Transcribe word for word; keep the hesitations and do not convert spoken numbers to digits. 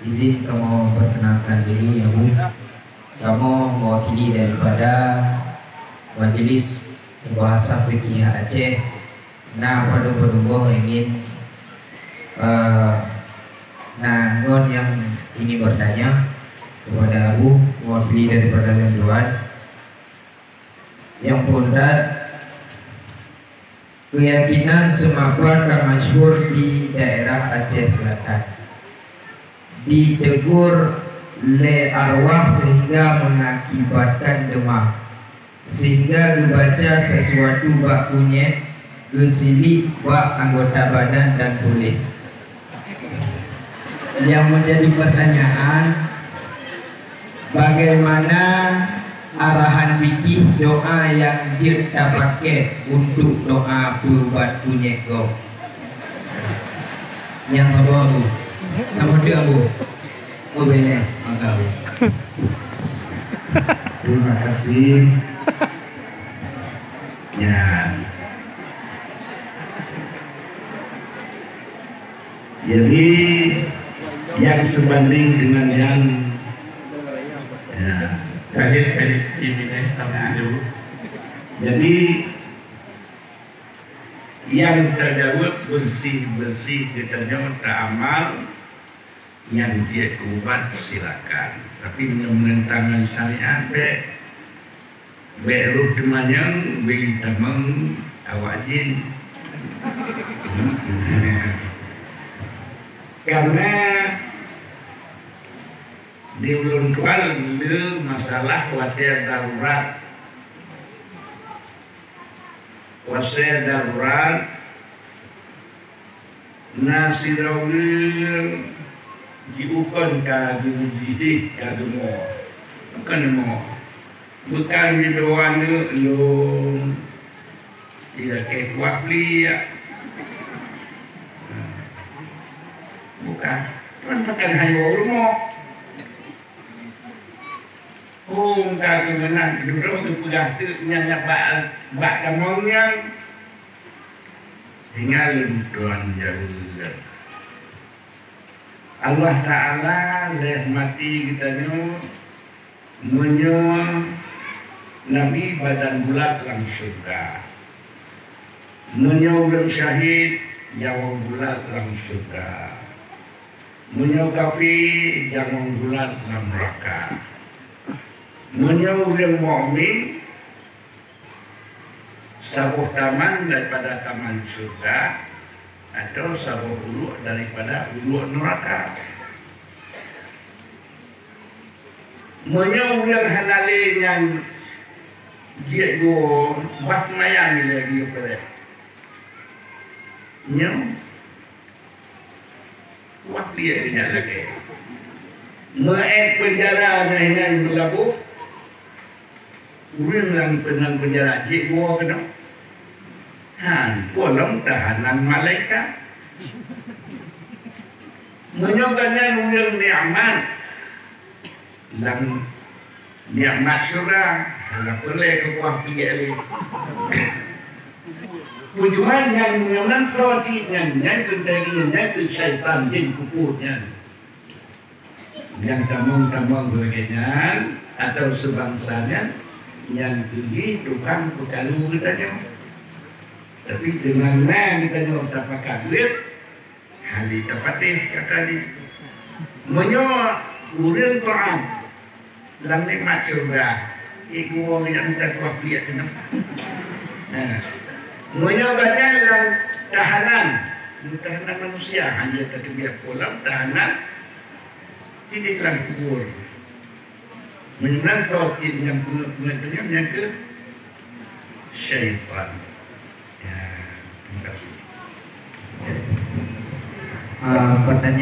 Izin kamoe perkenalkan diri, Abu. Kamoe mewakili daripada Majelis Pembahasan Fikih Aceh. Nah, padum-padum boh ingin, eh, nah, ngon yang ingin bertanya kepada Abu, mewakili daripada Lôn Duan. Nyang phôn that, keyakinan seumapa ka masyhur di daerah Aceh Selatan. Ditegur lé arwah sehingga mengakibatkan demam, sehingga geubaca sesuatu bak kunyét geusiliek bak anggota badan dan tuléh. Yang menjadi pertanyaan, bagaimana arahan fikih doa yang jeuet tapaké untuk doa peuubat kunyét gob? Nyang saboh, Abu. Saboh teuk, Abu. Oh, boleh. Maka, Abu. Terima kasih. Ya. Jadi, yang sebanding dengan yang, ya, kaget, kaget ini, eh, sama dulu. Jadi, yang tajaweueb bersih-bersih geutanyoe taamal, nyang jeuet keu ubat silakan. Tapi, nyang menentang ngon syariat, bèk. Bèk roh teumanyong, bri tamong awak jin. Karena di ulôn tuan le masalah watèe darurat. Watèe darurat, na sidroe ureueng jiukon ka geujih ka geumoe. Bukon geumoe. Bukon jidoa aneuk lôn. Dilakèe kuah pliek. Bukon. Kan makan hayo rumoh. Hong ka geumeunang, dudoe geupeugah teuk nyan bak, bak tamong nyan. Tinggai lôn tuan jaweueb. Allah Taala lheuh maté geutanyoe, meunyoe nabi badan bulat lam syeuruga. Meunyoe ureueng syahid, nyawöng bulat lam syeuruga. Meunyoe kafé, nyawöng bulat lam neuraka. Meunyoe ureueng mukmin, saboh taman daripada taman syeuruga, atau saboh uruek daripada uruek neuraka. Meunyoe ureueng hana lé nyan jeuet geuwoe, bah seumayang ilèe geuyue peureuet. Nyoe, wah piye nyan lagèe. Meu'èt peunjara nyan inan meulaboh, ureueng lam peunang peunjara jeuet geuwoe keunoe. Han, polom tahanan malaikat. Meunyoe gobnyan ureueng nikmat, lam nikmat syeuruga, hana peureulèe keu kuah piek lé. Tujuan nyan, nyan soe cit nyan, nyan keu dayeuh, nyan keu syaitan jin kupot nyan. Nyang tamong-tamong lagèe nyan, atau seubangsa nyan, nyan keuh jih tukang peukaru geutanyoe. Tapi deungon na geutanyoe tapakat reuet, hana tapatéh ka kali. Meunyoe ureueng taat lam nikmat syeuruga, iku ureueng nyang mita kuah piek keunoe. Nah, meunyoe gobnyan lam tahanan, tahanan manusia, hana tateubiet pulang tahanan, idéh lam kubur. Meunyoe nyan soe cit nyang peungeut-peungeut nyan, nyan keuh syaitan. Ya, terima kasih. Ah, pertanyaan